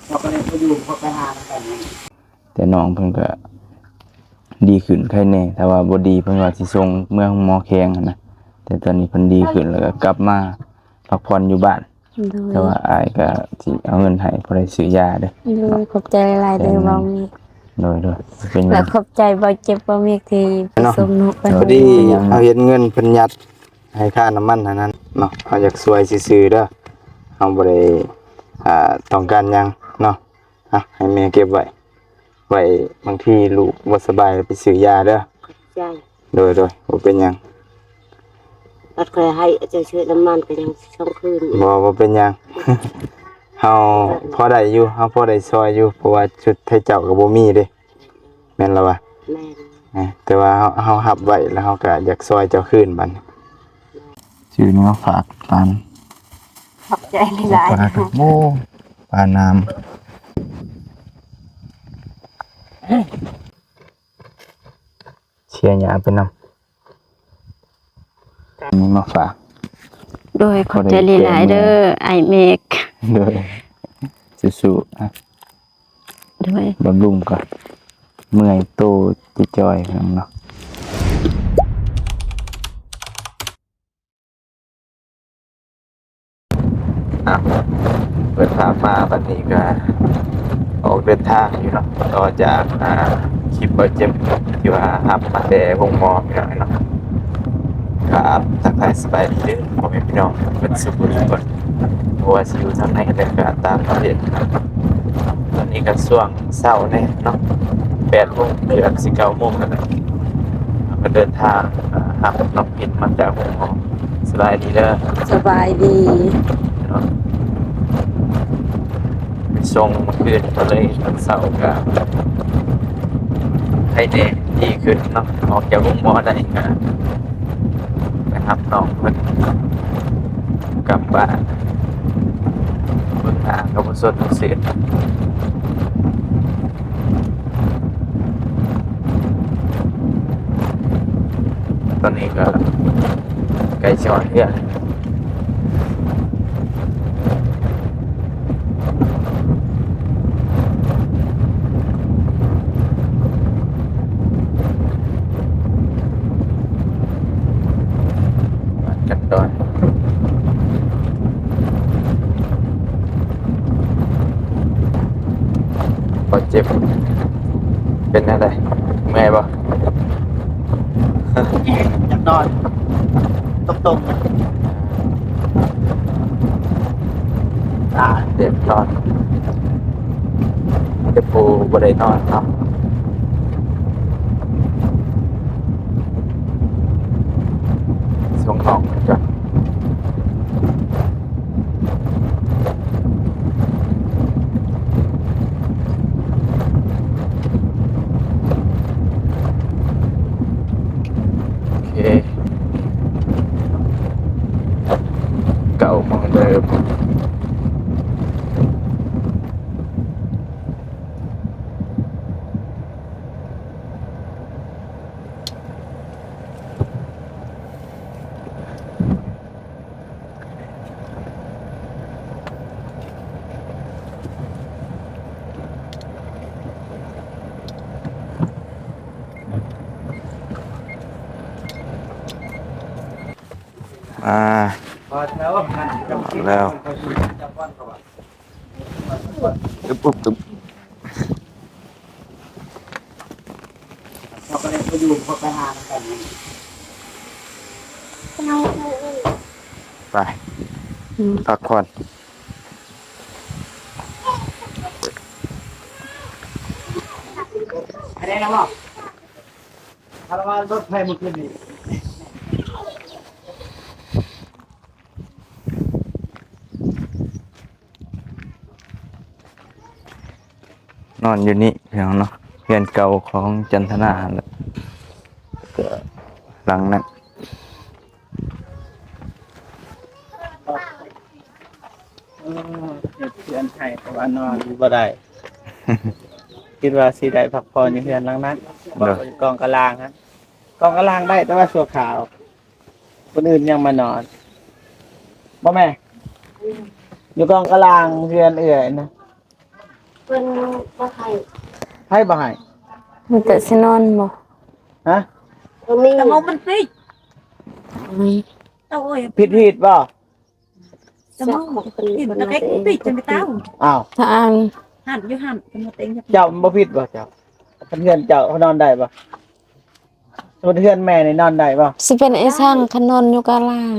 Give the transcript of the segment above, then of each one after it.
ເຂົາກໍເລີຍບໍ່ຢູ່ ເຂົາໄປຫານຳກັນ. ແຕ່ນ້ອງເພິ່ນກໍດີຂຶ້ນໄຄແດ່ ຖ້າວ່າບໍ່ດີເພິ່ນວ່າຊິສົ່ງເມືອໂຮງໝໍແຂວງຫັ້ນນະ ແຕ່ຕອນນີ້ເພິ່ນດີຂຶ້ນ ແລ້ວກໍກັບມາພັກຜ່ອນຢູ່ບ້ານ. ໂດຍ ແຕ່ວ່າອ້າຍກໍຊິເອົາເງິນໃຫ້ພໍໄດ້ຊື້ຢາເດີ້. ໂດຍ ຂອບໃຈຫຼາຍໆເດີ້ ແຕ່ ເວົ້າມີ. ໂດຍໆ ເປັນຫຍັງ ແລ້ວຂອບໃຈບໍ່ເຈັບບໍ່ເມັກທີ່ໄປ ເນາະ ສົ່ງເນາະ. ໂດຍ ພໍດີເຮົາເຫັນເງິນເພິ່ນຍັດໃຫ້ຄ່ານ້ຳມັນຫັ້ນນະເນາະ ເຮົາຢາກຊ່ວຍຊື່ໆເດີ້ ເຮົາບໍ່ໄດ້ ອ່າ ຕ້ອງການຫຍັງເນາະ. ອ່ະ ໃຫ້ແມ່ເກັບໄວ້ ໄວ້ບາງທີລູກບໍ່ສະບາຍໄປຊື້ຢາເດີ້. ຂອບໃຈ. ໂດຍໆ ບໍ່ເປັນຫຍັງ. ບັດຂ້ອຍໃຫ້ເຈົ້າຊື້ນ້ຳມັນກໍຍັງສອງຄືນ. ບໍ່ ບໍ່ເປັນຫຍັງ ເຮົາພໍໄດ້ຢູ່ ເຮົາພໍໄດ້ຊ່ອຍຢູ່ ເພາະວ່າຊຸດໄທເຈົ້າກໍບໍ່ມີເດ້ ແມ່ນລະວະ? ແມ່ນ. ເອີ ແຕ່ວ່າເຮົາ ເຮົາຮັບໄວ້ ແລ້ວເຮົາກໍຢາກຊ່ອຍເຈົ້າຄືນບັດນີ້. ຊື້ນີ້ມາຝາກຫຼານ. ຂອບໃຈຫຼາຍໆ. ໂອ້ ປານ້ຳ. ເຊຍຫຍ້າໄປນຳ. ນີ້ມາຝາກ. ໂດຍ ຂອບໃຈຫຼາຍໆເດີ້ ອ້າຍເມັກ. ໂດຍ ສູ້ໆນະ. ໂດຍ ບຳລຸງກ່ອນ ເມື່ອຍໂຕຈ່ອຍໆເນາະ. ອ່ະ ເປີດພາບມາບັດນີ້ກໍອອກເດີນທາງຢູ່ເນາະ ຕໍ່ຈາກ ອ່າ ຄລິບບ່າວເຈັບທີ່ວ່າຮັບມາແຕ່ໂຮງໝໍພີ່ນ້ອງເນາະ. ກໍທັກທາຍສະບາຍດີເດີ້ພໍ່ແມ່ພີ່ນ້ອງເບິດສູ່ຜູ້ທຸກຄົນ ບໍ່ວ່າຊິຢູ່ທາງໃດ ແລະກໍຕ່າງປະເທດ. ຕອນນີ້ກໍຊ່ວງ ເຊົ້າແດ່ເນາະ ແປດໂມງ ເກືອບຊິເກົ້າໂມງແລ້ວນະ ເຮົາກໍເດີນທາງ ອ່າ ຮັບນ້ອງພິນມາຈາກໂຮງໝໍ. ສະບາຍດີເດີ້. ສະບາຍດີເນາະ. ໄປສົ່ງມື້ຄືນ ກໍເລີຍຕອນເຊົ້າກໍໄຄແດ່ ດີຂຶ້ນເນາະ. ອອກຈາກໂຮງໝໍໄດ້ກໍໄປຮັບນ້ອງເພິ່ນກັບບ້ານ ເບິ່ງໜ້າກໍບໍ່ສົດບໍ່ຊື່ນ. ຕອນນີ້ກໍໃກ້ຊິຮອດເຮືອນ. ບ້ານກັນດອນ ບໍ່ເຈັບ ເປັນແນວໃດ ເມື່ອຍບໍ່? ຢາກນອນຕົງໆ ຕາເຈັບນອນ ເຈັບຜູ້ບໍ່ໄດ້ນອນເນາະ. ສົ່ງນ້ອງເພິ່ນກ່ອນ. ໂອເຄ ເກົ້າໂມງເດີມ. ອ່າ ແລ້ວ ອຶບ ອຶບ ອຶບ. ເຂົາກໍເລີຍບໍ່ຢູ່ ເຂົາໄປຫານຳກັນ. ໄປ ອືມ ພັກຜ່ອນ. ໄປໄດ້ແລ້ວບໍ່? ຄາລະວານລົດໄຟມື້ຄືນນີ້. ນອນຢູ່ນີ້ພີ່ນ້ອງເນາະ ເຮືອນເກົ່າຂອງຈັນທະນາຫັ້ນແຫຼະ ກໍຫຼັງນັ້ນ ເອີ ເຮັດເຮືອນໃຫ້ ເພາະວ່ານອນບໍ່ໄດ້ ຄິດວ່າຊິໄດ້ພັກຜ່ອນຢູ່ເຮືອນຫຼັງນັ້ນ ໂດຍ ກອງກະລາງຫັ້ນ ກອງກະລາງໄດ້ ແຕ່ວ່າຊົ່ວຄາວ. ຄົນອື່ນຍັງມານອນ ບໍ່ແມ່ ຢູ່ກອງກະລາງເຮືອນເອື້ອຍນະ. ພິດຮີດບໍ່? ເພິ່ນບໍ່ໃຫ້ ໃຜບໍ່ໃຫ້? ມີແຕ່ຊິນອນບໍ່? ຮະ? ບໍ່ມີ ຕະເມົາມັນຕິດ ອືມ ເອົາໂອ້ຍ ພິດຮີດບໍ່? ຕະເມົາ ເພິ່ນ ກິນຕະເກັກຕິດ ເພິ່ນ ຈັ່ງໄປເຕົ້າ ອ້າວ ທາງ ຫັ້ນຢູ່ຫັ້ນ ເພິ່ນວ່າເຕັງ ເຈົ້າມັນບໍ່ຜິດບໍ່ເຈົ້າ? ຄັນເຮືອນເຈົ້າເຂົານອນໄດ້ບໍ່? ສົມມຸດເຮືອນແມ່ນີ້ນອນໄດ້ບໍ່? ຊິເປັນໄອ້ຊ່າງ ຄັນນອນຢູ່ກະລ່າງ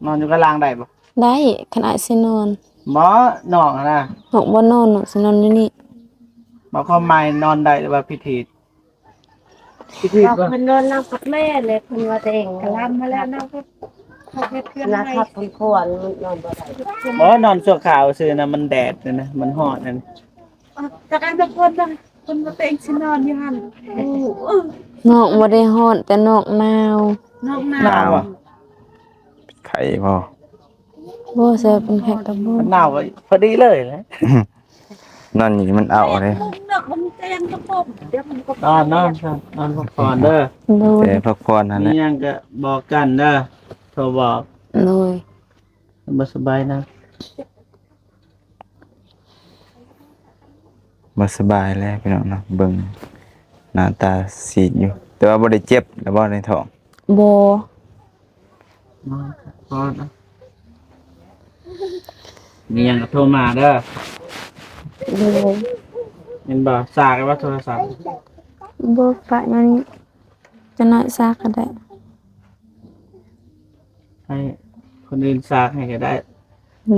ນອນຢູ່ກະລ່າງໄດ້ບໍ່? ໄດ້ ຄັນອ້າຍຊິນອນ ບໍ່ ນ້ອງຫັ້ນນະ ເຮົາບໍ່ນອນ ນ້ອງຊິນອນຢູ່ນີ້ ບໍ່ ຄວາມໝາຍນອນໄດ້ ຫຼືວ່າພິດຮີດ? ພິດຮີດບໍ່? ເພິ່ນນອນນຳກັບແມ່ແຫຼະ ເພິ່ນວ່າເຕັງ ກະລຳມາແລ້ວນະ ເຮັດເຮືອນໃໝ່ ນອນພັກຜ່ອນ ນອນບໍ່ໄດ້ ບໍ່ ນອນຊົ່ວຄາວຊື່ນະ ມັນແດດນະ ມັນຮ້ອນນັ້ນ ຈັກອັນຈັກຄົນນະ ເພິ່ນວ່າເຕັງຊິນອນຢູ່ຫັ້ນ ນອກບໍ່ໄດ້ຮ້ອນ ແຕ່ນອກໜາວ ນອກໜາວ ໜາວບໍ່? ໄຂ້ບໍ່? ບໍ່ ໃສ່ເປັນແພັກກະບໍ່ ໜາວກໍພໍດີເລີຍແຫຼະ ນອນນີ້ມັນເອົາເດ້ ນອນ ນອນ ນອນພັກຜ່ອນເດີ ໂດຍ ແຕ່ພັກຜ່ອນຫັ້ນແຫຼະ ມີຫຍັງກໍບອກກັນເດີ ໂທບອກ ໂດຍ ບໍ່ສະບາຍນະ ບໍ່ສະບາຍແລ້ວພີ່ນ້ອງເນາະ ເບິ່ງໜ້າຕາຊີດຢູ່ ແຕ່ວ່າບໍ່ໄດ້ເຈັບແລ້ວບໍ່ໃນທ້ອງ? ບໍ່ ມີຫຍັງກໍໂທມາເດີ ໂດຍ ແມ່ນບໍ່? ຊາກໄວ້ບໍ່ໂທລະສັບ? ບໍ່ ປະຢູ່ນີ້ ຈັກໜ້ອຍຊາກກໍໄດ້ ໃຫ້ຄົນອື່ນຊາກໃຫ້ກໍໄດ້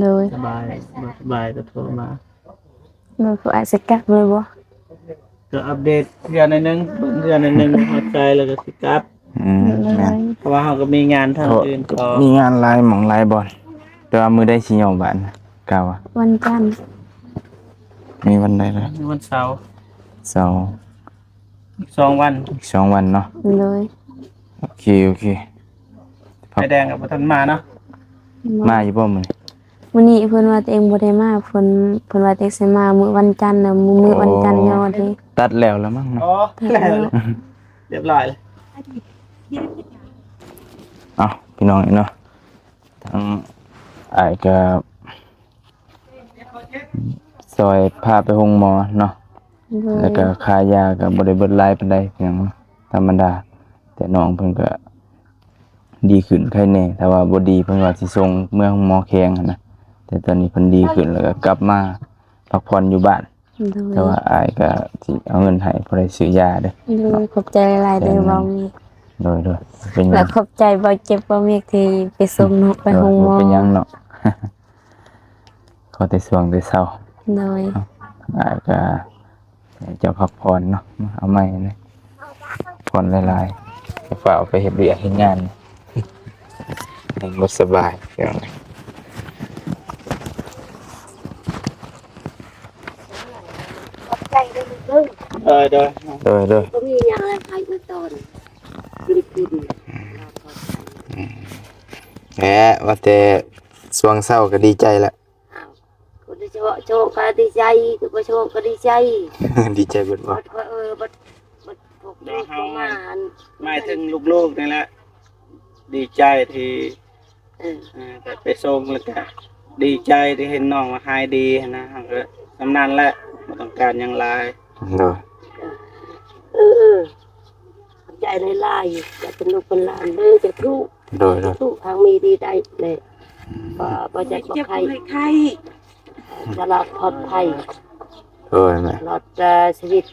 ໂດຍ ສະບາຍ ບໍ່ສະບາຍກໍໂທມາ ໂດຍ ຜູ້ອ້າຍຊິກັບເລີຍບໍ່? ກໍອັບເດດເທື່ອໜ້ອຍໜຶ່ງ ເບິ່ງເທື່ອໜ້ອຍໜຶ່ງ ຮອດໃສແລ້ວກໍຊິກັບ ອືມ ໂດຍ ແມ່ນ ເພາະວ່າເຮົາກໍມີງານທາງອື່ນຕໍ່ ມີງານຫຼາຍໝ່ອງຫຼາຍບ່ອນ ແຕ່ວ່າມື້ໃດຊິຍ້ອຍບ້ານ ກະວ່າ ວັນຈັນ ມີວັນໃດລະ? ມີວັນເສົາ ເສົາ ອີກສອງວັນ ອີກສອງວັນເນາະ ໂດຍ ໂອເຄ ໂອເຄ ໄຟແດງກໍບໍ່ທັນມາເນາະ ມາຢູ່ບໍ່ມື້ນີ້? ມື້ນີ້ເພິ່ນວ່າຕົວເອງບໍ່ໄດ້ມາ ເພິ່ນ ເພິ່ນວ່າຕົວເອງຊິມາມື້ວັນຈັນນະ ມື້ ມື້ວັນຈັນຍໍເດ້ ຕັດແລ້ວລະມັ້ງເນາະ ຕັດແລ້ວ ຮຽບຮ້ອຍແລ້ວ ເອົ້າ ພີ່ນ້ອງເນາະ ທາງອ້າຍກໍ ຊ່ອຍພາໄປໂຮງໝໍເນາະ ໂດຍ ແລ້ວກໍຄ່າຢາກໍບໍ່ໄດ້ເບິດຫຼາຍປານໃດ ເປັນຫຍັງ ທຳມະດາ ແຕ່ນ້ອງເພິ່ນກໍດີຂຶ້ນໄຄແດ່ ຖ້າວ່າບໍ່ດີເພິ່ນວ່າຊິສົ່ງເມືອໂຮງໝໍແຂວງຫັ້ນນະ ແຕ່ຕອນນີ້ເພິ່ນດີຂຶ້ນ ແລ້ວກໍກັບມາພັກຜ່ອນຢູ່ບ້ານ ໂດຍ ແຕ່ວ່າອ້າຍກໍຊິເອົາເງິນໃຫ້ພໍໄດ້ຊື້ຢາເດີ ໂດຍ ຂອບໃຈຫຼາຍໆເດີ ເຈົ້າ ເບົາເມກ ໂດຍໆ ເປັນຫຍັງ ແລ້ວຂອບໃຈເບົາເຈັບເບົາເມກທີ່ໄປສົ່ງເນາະ ໄປໂຮງໝໍ ໂດຍ ບໍ່ເປັນຫຍັງເນາະ ຂໍແຕ່ຊ່ວງແຕ່ເຊົາ ໂດຍ ອ້າຍກໍໃຫ້ເຈົ້າພັກຜ່ອນເນາະ ເອົາໃໝ່ນະ ພັກຜ່ອນຫຼາຍໆ ຢ່າຟ້າວໄປເຮັດວຽກເຮັດງານ ຍັງບໍ່ສະບາຍ ພີ່ນ້ອງ ຂອບໃຈເດີລູກເດີ ໂດຍໆ ໂດຍໆ ບໍ່ມີຫຍັງ ໃຫ້ມາຕອນ ແຫຼະ ວ່າແຕ່ຊ່ວງເຊົ້າກໍດີໃຈແລ້ວ ອ້າວ ຄົນທີ່ໂຊກກໍດີໃຈ ຄົນບໍ່ໂຊກກໍດີໃຈ ດີໃຈເບິດບໍ່? ບັດ ເອີ ບັດ ບັດພວກລູກເຮົາມາ ໝາຍເຖິງລູກໆນີ້ແຫຼະ ດີໃຈທີ່ ເອີ ເອີ ໄດ້ໄປສົ່ງ ແລ້ວກະດີໃຈທີ່ເຫັນນ້ອງວ່າຫາຍດີຫັ້ນນະ ເຮົາກໍສ່ຳນັ້ນແຫຼະ ບໍ່ຕ້ອງການຫຍັງຫຼາຍ ໂດຍ ເອີ ເອີ ຂອບໃຈຫຼາຍໆ ຈະເປັນລູກເປັນຫຼານເດີ ສາທຸ ໂດຍໆ ສາທຸ ທາງມີດີໄດ້ແຫຼະ ບໍ່ ບໍ່ເຈັບບໍ່ໄຂ້ ສະຫຼາດປອດໄພ ໂດຍແມ່ ຕະຫຼອດ ເອີ ຊີວິດ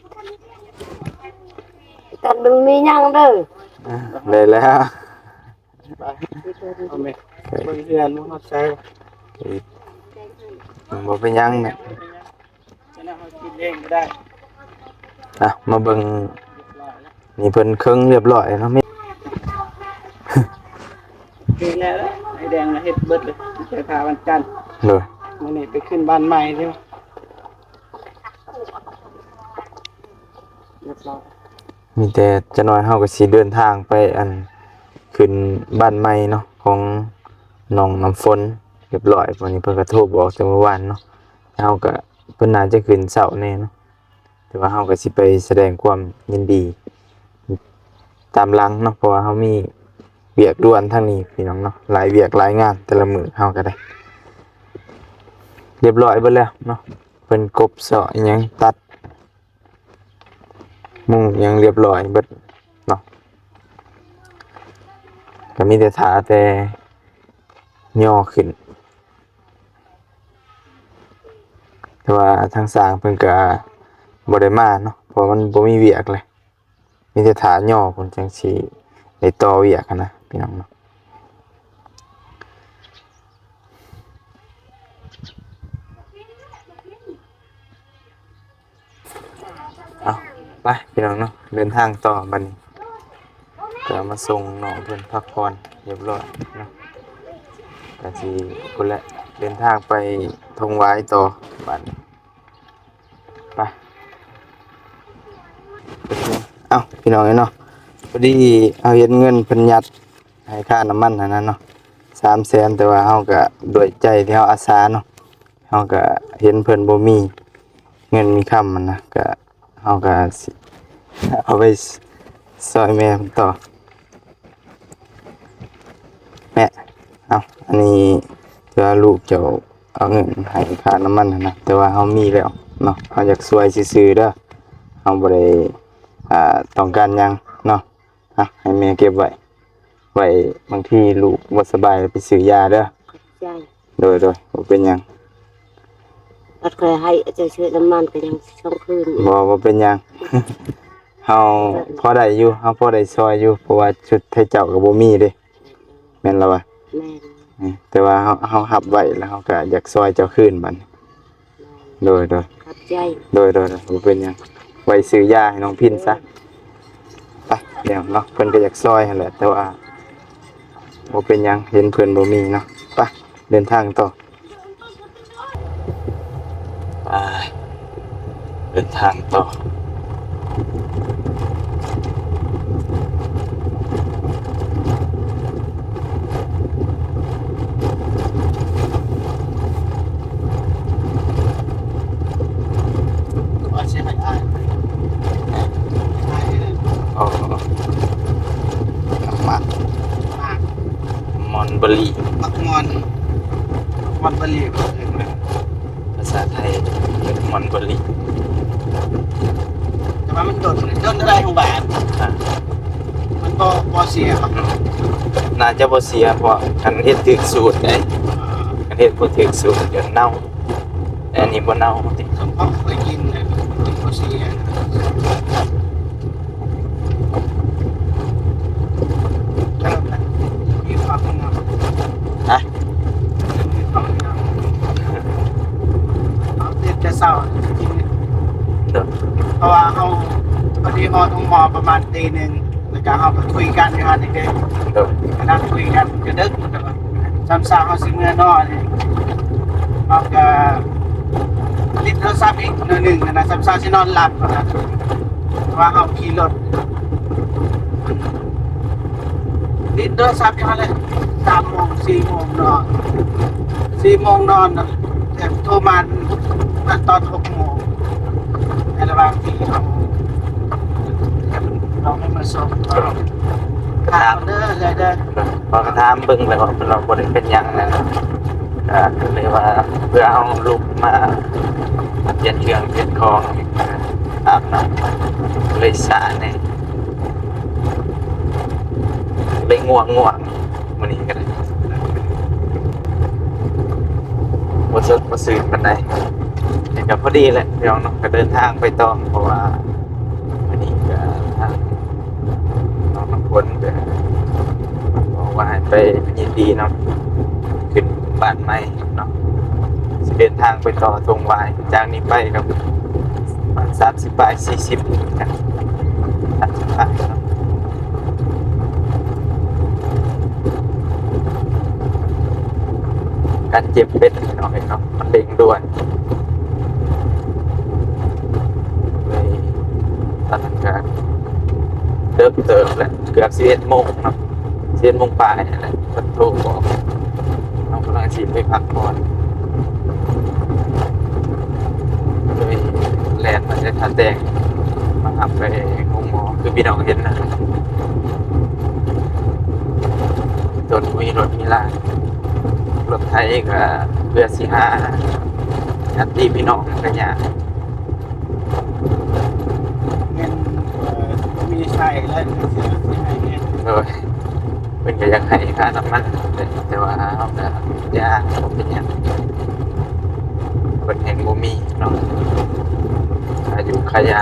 ຕອນບໍ່ມີຫຍັງເດີ ອ່າ ໄດ້ແລ້ວ ໄປ ເອົາແມ່ ເບິ່ງເຮືອນ ບໍ່ຮອດໃສ ບໍ່ເປັນຫຍັງແມ່ ອ່ະ ມາເບິ່ງ ນີ້ເພິ່ນເຄິ່ງຮຽບຮ້ອຍແລ້ວເນາະ ມີແລ້ວ ໄອ້ແດງເຮັດເບິດເລີຍ ໄປພາວັນຈັນ ໂດຍ ມື້ນີ້ໄປຂຶ້ນບ້ານໃໝ່ເດີ ຮຽບຮ້ອຍ ມີແຕ່ຈັກໜ້ອຍເຮົາກໍຊິເດີນທາງໄປ ອັນ ຂຶ້ນບ້ານໃໝ່ເນາະ ຂອງນ້ອງນ້ຳຝົນຮຽບຮ້ອຍ ວັນນີ້ເພິ່ນກໍໂທບອກແຕ່ມື້ວານເນາະ ເຮົາກໍ ເພິ່ນໜ້າຈະຂຶ້ນເຊົ້າແດ່ເນາະ ແຕ່ວ່າເຮົາກໍຊິໄປສະແດງຄວາມຍິນດີຕາມຫຼັງເນາະ ເພາະວ່າເຮົາມີວຽກດ່ວນທາງນີ້ພີ່ນ້ອງເນາະ ຫຼາຍວຽກຫຼາຍງານ ແຕ່ລະມື້ເຮົາກໍໄດ້ ຮຽບຮ້ອຍເບິດແລ້ວເນາະ ເພິ່ນກົບເຊາະອີ່ຫຍັງ ຕັດມຸງຫຍັງລຽບລ້ອຍເບິດເນາະ ກໍມີແຕ່ຖ້າແຕ່ຍໍຂຶ້ນ ແຕ່ວ່າທາງຊ່າງເພິ່ນກໍບໍ່ໄດ້ມາເນາະ ເພາະວ່າມັນບໍ່ມີວຽກແຫຼະ ມີແຕ່ຖ້າຍໍພຸ້ນຈັ່ງຊິໄດ້ຕໍ່ວຽກຫັ້ນນະ ພີ່ນ້ອງເນາະ. ເອົາ ໄປພີ່ນ້ອງເນາະ ເດີນທາງຕໍ່ບັດນີ້ ກໍມາສົ່ງນ້ອງເພິ່ນພັກຜ່ອນຮຽບຮ້ອຍເນາະ ກໍຊິພຸ້ນແຫຼະ ເດີນທາງໄປທົ່ງຫວາຍຕໍ່ບັດນີ້ ໄປ ເອົ້າ ພີ່ນ້ອງເອີຍເນາະ ພໍດີເຮົາເຫັນເງິນເພິ່ນຍັດໃຫ້ຄ່ານ້ຳມັນຫັ້ນນະເນາະ ສາມແສນ ແຕ່ວ່າເຮົາກໍດ້ວຍໃຈທີ່ເຮົາອາສາເນາະ ເຮົາກໍເຫັນເພິ່ນບໍ່ມີເງິນມີຄຳຫັ້ນນະ ກໍ ເຮົາກໍຊິເອົາໄປຊ່ອຍແມ່ເພິ່ນຕໍ່ ແມ່ ເອົາ ອັນນີ້ຖືວ່າລູກເຈົ້າເອົາເງິນໃຫ້ຄ່ານ້ຳມັນຫັ້ນນະ ແຕ່ວ່າເຮົາມີແລ້ວເນາະ ເຮົາຢາກຊ່ວຍຊື່ໆເດີ ເຮົາບໍ່ໄດ້ ອ່າ ຕ້ອງການຫຍັງເນາະ ເອົາ ໃຫ້ແມ່ເກັບໄວ້ ໄວ້ບາງທີລູກບໍ່ສະບາຍໄປຊື້ຢາເດີ ຂອບໃຈ ໂດຍໆ ບໍ່ເປັນຫຍັງ ບັດຂ້ອຍໃຫ້ເຈົ້າຊື້ນ້ຳມັນກໍຍັງສອງຄືນອີກ ບໍ່ ບໍ່ເປັນຫຍັງ ເຮົາພໍໄດ້ຢູ່ ເຮົາພໍໄດ້ຊ່ອຍຢູ່ ເພາະວ່າຊຸດໄທເຈົ້າກໍບໍ່ມີເດ້ ແມ່ນລະວະ ແມ່ນ ເອີ ແຕ່ວ່າເຮົາ ເຮົາຮັບໄວ້ ແລ້ວເຮົາກໍຢາກຊ່ອຍເຈົ້າຄືນບັດນີ້ ແມ່ນ ໂດຍໆ ຂອບໃຈ ໂດຍໆ ບໍ່ເປັນຫຍັງ ໄວ້ຊື້ຢາໃຫ້ນ້ອງພິນຊະ ໄປ ດຽວເນາະ ເພິ່ນກໍຢາກຊ່ອຍຫັ້ນແຫຼະ ແຕ່ວ່າບໍ່ເປັນຫຍັງ ເຫັນເພິ່ນບໍ່ມີເນາະ ໄປ ເດີນທາງຕໍ່ ໄປ ເດີນທາງຕໍ່. ອໍ ໝາກ ໝາກ ມອນເບີຣີ ໝາກມອນ ມອນເບີຣີ ເອີ້ນວ່າ ພາສາໄທເອີ້ນມອນເບີຣີ ແຕ່ວ່າມັນດົນ ດົນເທົ່າໃດຂອງບາດ ຮະ ມັນບໍ່ ບໍ່ເສຍບໍ່? ໜ້າຈະບໍ່ເສຍ ເພາະຄັນເຮັດຖືກສູດໄດ໋ ຄັນເຮັດບໍ່ຖືກສູດຈະເນົ່າ ແຕ່ອັນນີ້ບໍ່ເນົ່າຕິ ສຳເພາະເຄີຍກິນ ກິນບໍ່ເສຍ. ເລີ່ມແລ້ວ ມີຄວາມງາມ ຮະ ມີຄວາມງາມ ເຮົາຕື່ນແຕ່ເຊົ້າ ເດີ ເພາະວ່າເຮົາພໍດີຮອດໂຮງໝໍປະມານຕີໜຶ່ງ ແລ້ວກະເຮົາກະຄຸຍກັນຢູ່ຫັ້ນເດ້ ເດີ ກະນັ່ງຄຸຍກັນກະດຶກ ແລ້ວກະ ສ່ຳຊາວເຮົາຊິເມືອນອນນີ້ ເຮົາກະຫຼິ້ນໂທລະສັບອີກໜ້ອຍໜຶ່ງຫັ້ນນະ ສ່ຳຊາວຊິນອນຫຼັບຫັ້ນນະ ເພາະວ່າເຮົາຂີ່ລົດ ຫຼິ້ນໂທລະສັບຢູ່ຫັ້ນແຫຼະ ສາມໂມງ ສີ່ໂມງນອນ ສີ່ໂມງນອນ ແຖມໂທມາຕອນຫົກໂມງ ໃນລະຫວ່າງທີ່ເຮົາ ເຮົາໄດ້ມາສົ່ງ ຖາມເດີເອື້ອຍເດີ ເຮົາກໍຖາມເບິ່ງແລ້ວ ເພິ່ນວ່າບໍ່ໄດ້ເປັນຫຍັງນະ ກໍເລີຍວ່າເພື່ອເຮົາລຸກມາປ່ຽນເຄື່ອງປ່ຽນຂອງ ອາບນ້ຳ ເລີຍຊ້າແດ່ ເລີຍງ່ວງໆ ມື້ນີ້ກໍໄດ້ ບໍ່ສົດບໍ່ຊື່ນປານໃດ ແຕ່ກໍພໍດີແຫຼະພີ່ນ້ອງເນາະ ກໍເດີນທາງໄປຕໍ່ ເພາະວ່າມື້ນີ້ກໍທາງນ້ອງນ້ຳຝົນກໍບອກວ່າໃຫ້ໄປຍິນດີນຳ ຂຶ້ນບ້ານໃໝ່ເນາະ ຊິເດີນທາງໄປຕໍ່ທົ່ງຫວາຍ ຈາກນີ້ໄປກໍປະມານສາມສິບປາຍ ສີ່ສິບ ສາມສິບປາຍເນາະ. ການເຈັບເປັນພີ່ນ້ອງເອີຍເນາະ ມັນເລັ່ງດ່ວນ ເລີຍ ຕອນນັ້ນກະເດິກເຕີບແຫຼະ ເກືອບສິບເອັດໂມງເນາະ ສິບເອັດໂມງປາຍຫັ້ນແຫຼະ ເພິ່ນໂທບອກ ເຮົາກຳລັງຊິໄປພັກຜ່ອນ ເລີຍແລ່ນມາແຕ່ທ່າແຕງ ມາຮັບໄປໂຮງໝໍ ຄືພີ່ນ້ອງເຫັນນະ ຈົນບໍ່ມີລົດມີລາ ລົດໄຖກໍເພື່ອຊິຫາ ຍາດພີ່ນ້ອງກໍຍາກ ແມ່ນ ເອີ ບໍ່ມີໃຊ້ແລ້ວ ເພິ່ນຊິໃຫ້ແດ່ ໂດຍ ເພິ່ນກໍຢາກໃຫ້ຄ່ານ້ຳມັນ ແຕ່ວ່າເຮົາກໍຢ້ານ ບໍ່ເປັນຫຍັງ ເພິ່ນແຮ່ງບໍ່ມີເນາະ ຄ່າຢູ່ຄ່າຢາ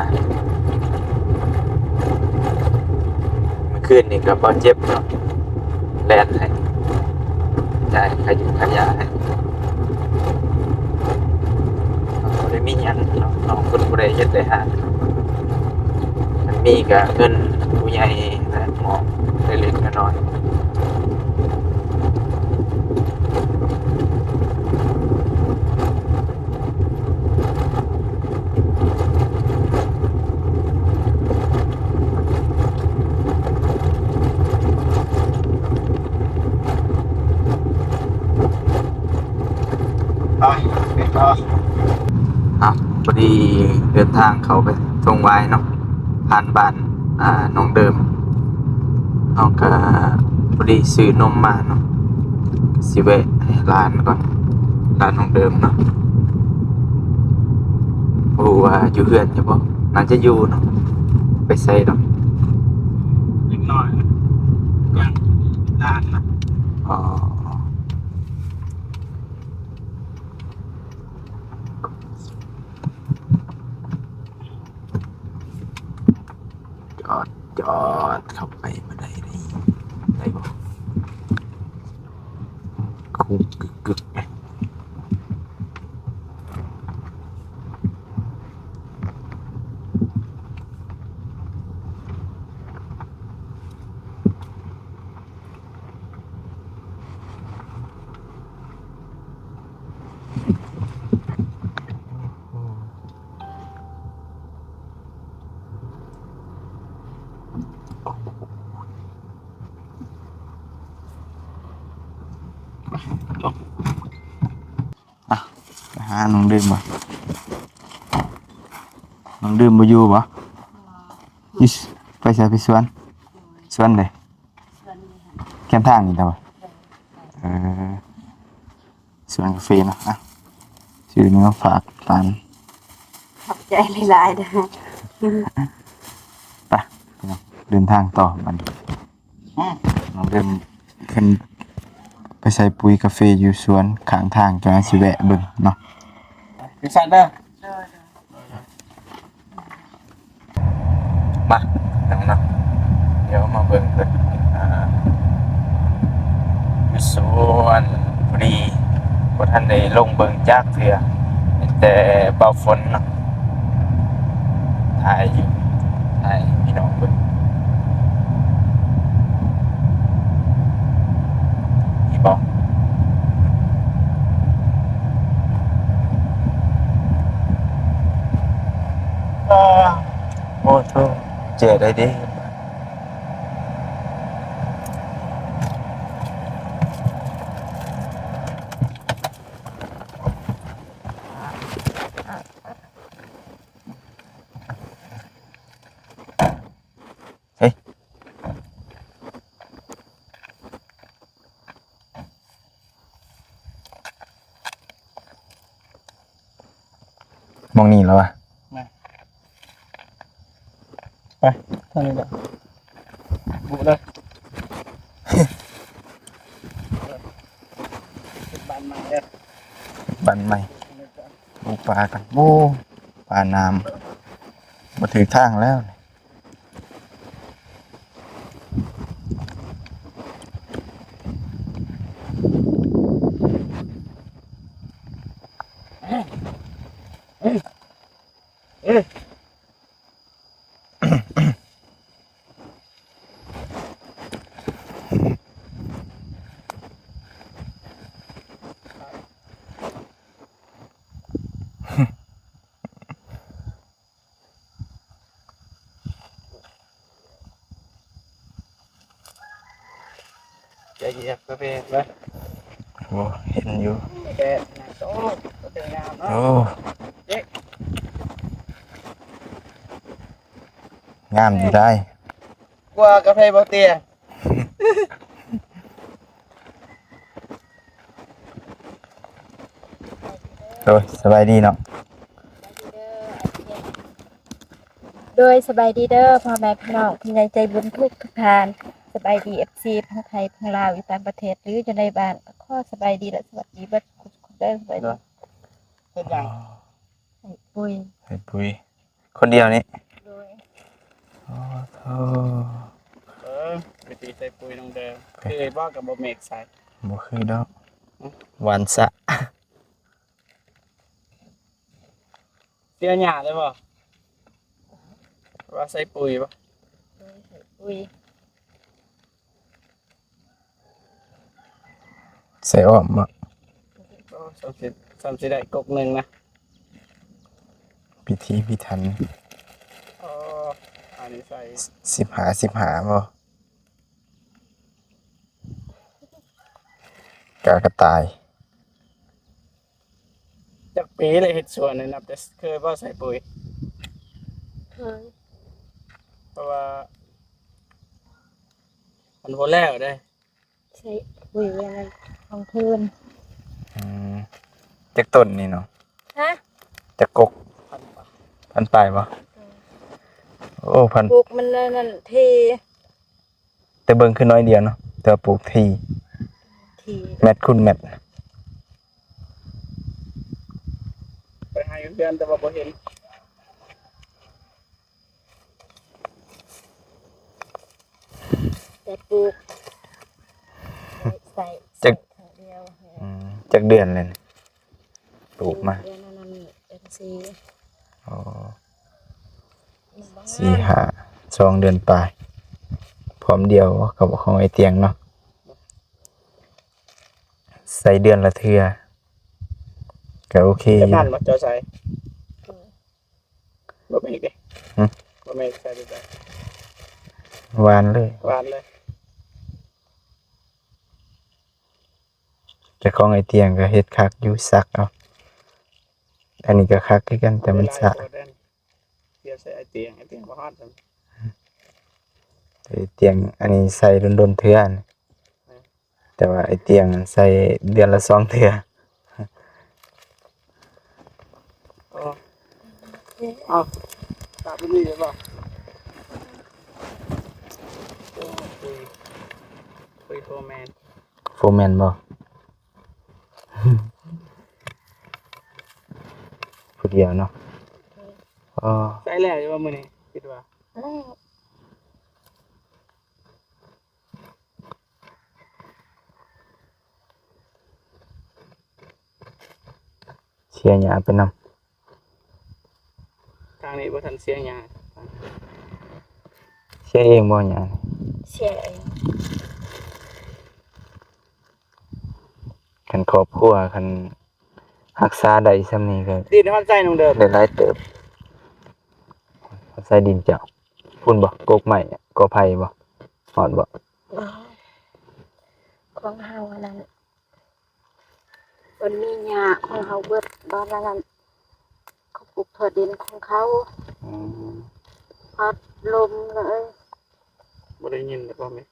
ມື້ຄືນນີ້ກໍບໍ່ເຈັບເນາະ ແລ່ນໃຫ້ ຈ່າຍຄ່າຢູ່ຄ່າຢາໃຫ້ ບໍ່ໄດ້ມີຫຍັງເນາະ ນ້ອງເພິ່ນບໍ່ໄດ້ເຮັດໄດ້ຫາ ມັນມີກໍເງິນຜູ້ໃຫຍ່ແຫຼະ ມອບເລັກໆນ້ອຍໆ. ໄປ ໄປຕໍ່ ອ່ະ ພໍດີເດີນທາງເຂົ້າໄປທົ່ງຫວາຍເນາະ ຜ່ານບ້ານ ອ່າ ນ້ອງເດີມ ເຮົາກະພໍດີຊື້ນົມມາເນາະ ຊິແວະໃຫ້ຫຼານກ່ອນ ຫຼານນ້ອງເດີມເນາະ ບໍ່ຮູ້ວ່າຢູ່ເຮືອນຢູ່ບໍ່ ໜ້າຈະຢູ່ເນາະ ໄປໃສດອກ ເດັກນ້ອຍ ຍັງຫຼານນະ ອໍ. ຈອດ ຈອດ ເຂົ້າໄປບໍ່ໄດ້ເດ້ ໄດ້ບໍ່? ຄຸກກຶກໆ. ອ່ະ ໄປຫານ້ອງເດີມບໍ່? ນ້ອງເດີມບໍ່ຢູ່ບໍ່? ຢູ່ ໄປໃສ? ໄປສວນ? ສວນໃດ? ສວນນີ້ຫັ້ນ ແຄມທາງນີ້ແຫຼະບໍ່? ເອີ ສວນກາເຟເນາະ ອ່ະ ຊື້ນີ້ມາຝາກຫຼານ ຂອບໃຈຫຼາຍໆເດີ ໄປ ພີ່ນ້ອງ ເດີນທາງຕໍ່ບັດນີ້ ອືມ ນ້ອງເດີມເພິ່ນໄປໃສ່ປຸ໋ຍກາເຟຢູ່ສວນຂ້າງທາງ ຈັ່ງຊິແວະເບິ່ງເນາະ ຈັ່ງຊັ້ນເດີ ໂດຍ ໂດຍ. ມາ ພີ່ນ້ອງເນາະ ດຽວມາເບິ່ງເພິ່ນ ອ່າ ຢູ່ສວນ ພໍດີບໍ່ທັນໄດ້ລົງເບິ່ງຈັກເທື່ອ ມີແຕ່ບ່າວຝົນເນາະ ຖ່າຍຢູ່ ຖ່າຍໃຫ້ພີ່ນ້ອງເບິ່ງ ເຫັນບໍ່? ໂອ້ໂຫ ແຈໄດ້ເດ້. ເຮີ້ຍ ໝ່ອງນີ້ແລ້ວວະ ມາ ໄປ ທາງນີ້ແຫຼະ ບຸເລີຍ ເຮັດບ້ານໃໝ່ເດີ ບ້ານໃໝ່ ບຸປ່າກັນ ໂອ້ ປ່າໜາມ ບໍ່ຖືກທາງແລ້ວ. ຈະຢຽບກາເຟເບິ່ງ ໂອ້ ເຫັນຢູ່ ແດດນະ ໂອ້ ກາເຟງາມເນາະ ໂອ້ ເດ້ ງາມຢູ່ໄດ໋ ກວ່າກາເຟບໍ່ເຕີຍ. ໂດຍ ສະບາຍດີເນາະ ໂດຍ ສະບາຍດີເດີພໍ່ແມ່ພີ່ນ້ອງ ຜູ້ໃຫຍ່ໃຈບຸນທຸກໆທ່ານ ສະບາຍດີ ເອັຟຊີ ທັງໄທທັງລາວ ຢູ່ຕ່າງປະເທດ ຫຼື ຢູ່ໃນບ້ານ ກໍຂໍສະບາຍດີ ແລະ ສະຫວັດດີເບິດທຸກຄົນເດີ ສະບາຍດີ. ເຮັດຫຍັງ? ໃສ່ປຸ໋ຍ ໃສ່ປຸ໋ຍ ຄົນດຽວນີ້? ໂດຍ. ໂອ້ໂທ ເອີ ວິທີໃສ່ປຸ໋ຍນ້ອງເດີ ຄືບໍ່ ກັບບໍ່ເມກໃສ່ ບໍ່ຄືດອກ ຫວານຊະ. ເສຍຫຍ້າໄດ້ບໍ່? ວ່າໃສ່ປຸ໋ຍບໍ່? ໂດຍ ໃສ່ປຸ໋ຍ. ໃສ່ອ້ອມບໍ່? ໂອ້ ສ່ຳຊິ ສ່ຳຊິໄດ້ກົກໜຶ່ງນະ ພິຖີພິຖັນ. ອໍ ອັນນີ້ໃສ່ ສິບຫ້າ ສິບຫ້າບໍ່? ກາກະຕ່າຍ. ຈັກປີແລ້ວເຮັດສວນນີ້ ນັບແຕ່ເຄີຍບໍ່ໃສ່ປຸ໋ຍ? ເຄີຍ. ເພາະວ່າມັນບໍ່ແລ້ວເດ້ ໃສ່ປຸ໋ຍອັນນັ້ນຂອງເພິ່ນ. ອືມ ຈັກຕົ້ນນີ້ເນາະ? ຮະ? ຈັກກົກ? ພັນປາຍ ພັນປາຍບໍ່? ເອີ ໂອ້ ພັນ ປຸ໋ຍມັນອັນນັ້ນເທ ແຕ່ເບິ່ງຄືໜ້ອຍດຽວເນາະ ແຕ່ວ່າປູກຖີ່ ຖີ່ ແມັດຄູນແມັດ. ໄປຫາຢູ່ເຮືອນແຕ່ວ່າບໍ່ເຫັນ ແຕ່ປູກ ໃສ່ ຈັກ ໃສ່ຄັ້ງດຽວ. ອືມ ຈັກເດືອນແລ້ວນີ້? ປູກມາ ເດືອນນັ້ນເດືອນສີ່. ອໍ ສີ່ຫ້າ ສອງເດືອນປາຍ ພ້ອມດຽວກັບຂອງໄອ້ຕຽງເນາະ ໃສ່ເດືອນລະເທື່ອ ກໍໂອເຄຢູ່. ເຈົ້ານັ້ນບໍ່ ເຈົ້າໃສ່ ບໍ່ແມ່ນເດ້. ຫຶ? ບໍ່ແມ່ນໃສ່ແບບໃດ? ຫວ່ານເລີຍ ຫວ່ານເລີຍ. ແຕ່ຂອງໄອ້ຕຽງກໍເຮັດຄັກຢູ່ ສັກເອົາ. ອັນນີ້ກໍຄັກຄືກັນ ແຕ່ມັນສະ ດຽວໃສ່ໄອ້ຕຽງ ໄອ້ຕຽງບໍ່ຮອດ. ໄອ້ຕຽງ ອັນນີ້ໃສ່ດົນໆເທື່ອ ແຕ່ວ່າໄອ້ຕຽງໃສ່ເດືອນລະສອງເທື່ອ. ເອົາ ເອົາ ຕາກຢູ່ນີ້ເລີຍບໍ່? ໂອ້ຍ ໂອ້ຍ ໂຟແມນ ໂຟແມນບໍ່? ຜູ້ດຽວເນາະ. ອໍ ໃຊ້ແລ້ວຢູ່ບໍ່ມື້ນີ້? ຄິດວ່າ ເສຍຫຍ້າໄປນຳ. ທາງນີ້ບໍ່ທັນເສຍຫຍ້າ. ເສຍເອງບໍ່ຫຍ້າ? ເສຍເອງ. ຄັນຄອບຄົວ ຄັນຮັກສາໄດ້ຊ່ຳນີ້ກໍ ດິນຮອດໃສນ້ອງເດີມ? ໄດ້ຫຼາຍເຕີບ. ຮອດໃສດິນເຈົ້າ? ພຸ້ນບໍ່? ກົກໄມ້ ກໍໄຜ່ບໍ່? ຮອດບໍ່? ບໍ່. ຂອງເຮົາອັນນັ້ນ ມັນມີຫຍ້າຂອງເຮົາເບິດ ບ້ານນັ້ນ ເຂົາປູກທົ່ວດິນຂອງເຂົາ. ອືມ ພັດລົມເລີຍ. ບໍ່ໄດ້ຍິນແລ້ວບໍ່ແມ່?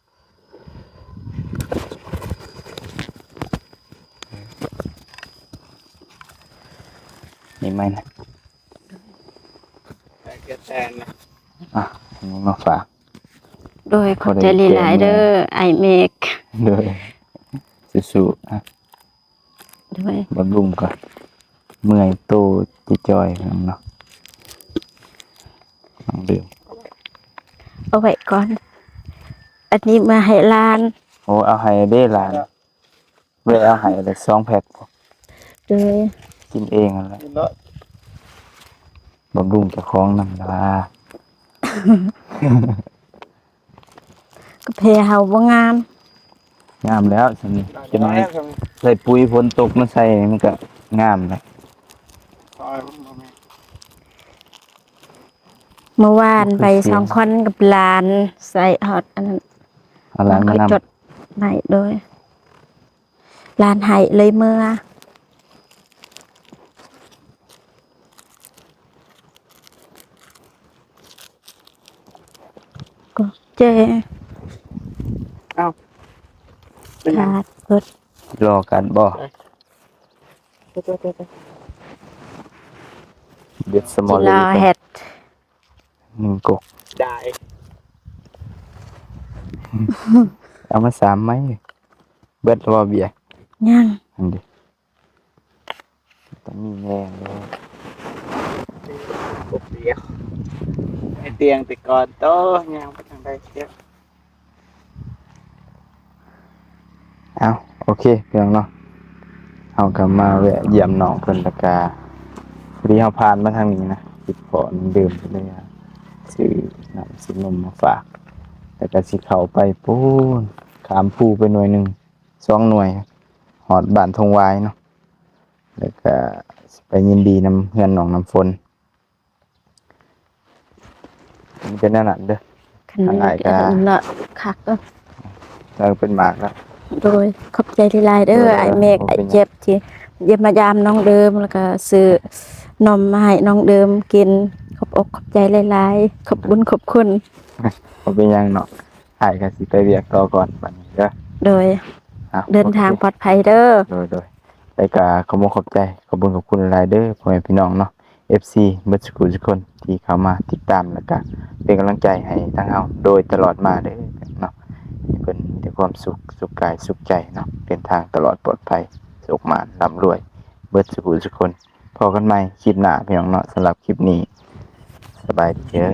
ນີ້ໄມ້ນະ ໃສ່ເກືອແຕນນະ. ອ່ະ ອັນນີ້ມາຝາກ. ໂດຍ ຂອບໃຈຫຼາຍໆເດີ ອ້າຍເມກ. ໂດຍ ສູ້ໆນະ. ໂດຍ ບຳລຸງກໍເມື່ອຍໂຕຈ່ອຍໆເນາະ ນ້ອງເດີມ. ເອົາໄວ້ກ່ອນ ອັນນີ້ມາໃຫ້ຫຼານ. ໂອ້ ເອົາໃຫ້ເດ້ຫຼານ. ແວ່ເອົາໃຫ້ລະສອງແພັກ. ໂດຍ ກິນເອງຫັ້ນແຫຼະ ກິນເນາະ. ບຳລຸງເຈົ້າຂອງນຳລະວ່າ ກາແຟເຮົາບໍ່ງາມ. ງາມແລ້ວຊ່ຳນີ້ ຈັ່ງໜ້ອຍໃສ່ປຸ໋ຍຝົນຕົກມາໃສ່ ມັນກໍງາມແລ້ວ. ເມື່ອວານໄປສອງຄົນກັບຫຼານ ໃສ່ຮອດອັນນັ້ນ ເອົາຫຼານມານຳ ຈົດໄວ້. ໂດຍ ຫຼານໃຫ້ເລີຍເມືອ. ກໍເຈ ເອົ້າ ເປັນຫຍັງ? ຂາດເບິດ. ລໍກັນບໍ່? ໄປ ໄປ ໄປ ໄປ. ເບັດສະມໍ ກິນແລ້ວແຮັດ ໜຶ່ງກົກ ໄດ້ ເອົາມາສາມໄມ້ ເບິດແລ້ວບໍ່ເບຍ? ຍັງ ອັນນີ້ ຕ້ອງມີແນວເດີ ກົກດຽວ ໃຫ້ຕຽງແຕ່ກ່ອນໂຕ ຍ່າງໄປທາງໃດເຈົ້າ? ເອົາ ໂອເຄ ພີ່ນ້ອງເນາະ ເຮົາກໍມາແວະຢ້ຽມນ້ອງເພິ່ນ ແລ້ວກະ ພໍດີເຮົາຜ່ານມາທາງນີ້ນະ ຄິດພໍນ້ຳດື່ມ ກໍເລີຍຊື້ນ້ຳຊື້ນົມມາຝາກ ແລ້ວກະຊິເຂົ້າໄປພຸ້ນ ຂ້າມພູໄປໜ່ວຍໜຶ່ງ ສອງໜ່ວຍ ຮອດບ້ານທົ່ງຫວາຍເນາະ ແລ້ວກະຊິໄປຍິນດີນຳເຮືອນນ້ອງນ້ຳຝົນ. ມັນເປັນແນວນັ້ນເດີ ຄັນ ທາງອ້າຍກໍ ອັນນັ້ນລະ ຄັກເດີ ເອີ ເປັນໝາກລະ ໂດຍ ຂອບໃຈຫຼາຍໆເດີ ໂດຍ ອ້າຍເມກ ບໍ່ເປັນຫຍັງ ອ້າຍເຈັບ ທີ່ຢ້ຽມມາຢາມນ້ອງເດີມ ແລ້ວກໍຊື້ນົມມາໃຫ້ນ້ອງເດີມກິນ ຂອບອົກຂອບໃຈຫຼາຍໆ ຂອບບຸນຂອບຄຸນ ບໍ່ເປັນຫຍັງເນາະ ອ້າຍກໍຊິໄປວຽກຕໍ່ກ່ອນບັດນີ້ເດີ ໂດຍ ເອົາ ເດີນທາງ ໂອເຄ ປອດໄພເດີ ໂດຍໆ ແລ້ວກໍຂອບອົກຂອບໃຈ ຂອບບຸນຂອບຄຸນຫຼາຍໆເດີ ພໍ່ແມ່ພີ່ນ້ອງເນາະ ເອັຟຊີ ເບິດສຸຂູສຸຄົນທີ່ເຂົ້າມາຕິດຕາມ ແລ້ວກະເປັນກຳລັງໃຈໃຫ້ທາງເຮົາໂດຍຕະຫຼອດມາເດີເນາະ ໃຫ້ເພິ່ນມີແຕ່ຄວາມສຸກ ສຸກກາຍສຸກໃຈເນາະ ເດີນທາງຕະຫຼອດປອດໄພ ໂຊກໝານ ລ່ຳລວຍ ເບິດສຸຂູສຸຄົນ ພໍ້ກັນໃໝ່ຄລິບໜ້າພີ່ນ້ອງເນາະ ສຳລັບຄລິບນີ້ ສະບາຍດີເດີ.